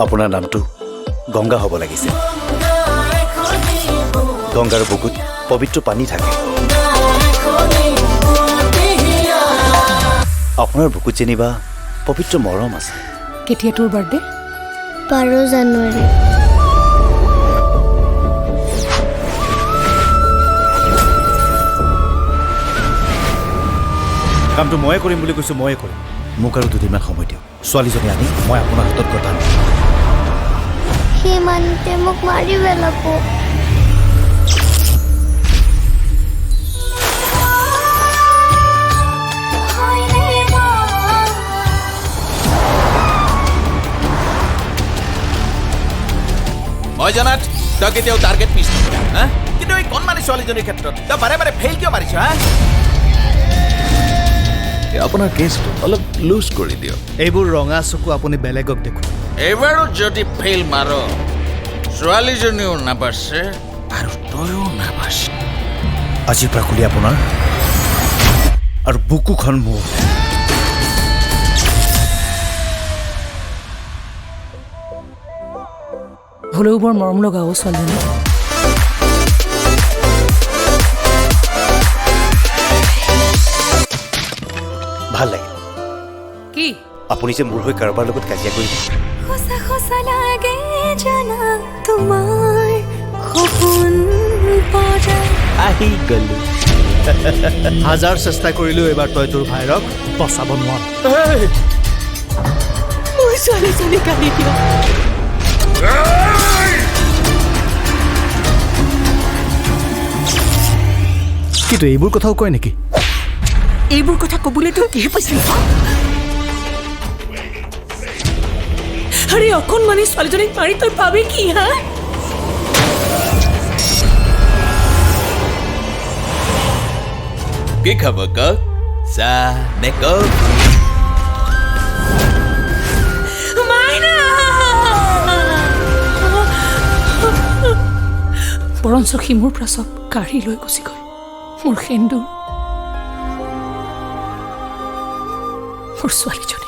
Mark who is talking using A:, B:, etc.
A: আপোনাৰ নামটো গংগা হ'ব লাগিছিল। গংগাৰ বুকুত পবিত্ৰ পানী থাকে। আপোনাৰ বুকুত যেনিবা পবিত্ৰ মৰম আছে।
B: কেতিয়া তোৰ বাৰ্থডে?
C: 12 জানুৱাৰী।
A: কামটো ময়ে কৰিম বুলি কৈছোঁ, ময়ে কৰিম। মোক আৰু দুদিনমান সময় দিয়ক। ছোৱালীজনী আনি মই আপোনাৰ হাতত গতাম।
C: সেই মানুহটোৱে মোক মাৰি পেলাব।
D: মই জনাত তই কেতিয়াও টাৰ্গেট মিছ নকৰ হা, কিন্তু এই কণমানি ছোৱালীজনীৰ ক্ষেত্ৰত তই বাৰে বাৰে ফেইল কিয় মাৰিছ হা?
E: আপোনাৰ কেছটো অলপ লুজ কৰি দিয়ক।
F: এইবোৰ ৰঙা চকু আপুনি বেলেগক দেখুৱাই।
D: এইবাৰো যদি ফেইল মাৰ, ছোৱালীজনীও নাবাচে আৰু তয়ো নাবাচ।
A: আজিৰ পৰা খুলি আপোনাৰ আৰু বুকুখন মোৰ।
B: হ'লেও বৰ মৰম লগা অ' ছোৱালীজনী।
A: ভাল লাগিল।
B: কি?
A: আপুনি যে মোৰ হৈ কাৰোবাৰ লগত কাজিয়া কৰিলে।
G: সঁচা সঁচা লাগে জানা তোমাৰ সপোন পৰা।
A: আহি গলো।
F: হাজাৰ চেষ্টা কৰিলেও এইবাৰ তই তোৰ ভাইৰক বচাব নোৱাৰ।
B: মোৰ ছোৱালীজনী কান্দি দিয়ক।
F: কিন্তু এইবোৰ কথাও কয় নেকি?
B: এইবোৰ কথা ক'বলৈ তোৰ কিহে পাইছিল? আৰে, অকণমানি ছোৱালীজনীক মাৰি তই পাবি কি হা?
D: কি খাব কওক, চাহ নে কফি?
B: মাইনা! বৰঞ্চ সি মোৰ পৰা চব কাঢ়ি লৈ গুচি গ'ল, মোৰ সেন্দুৰ, মোৰ ছোৱালীজনী।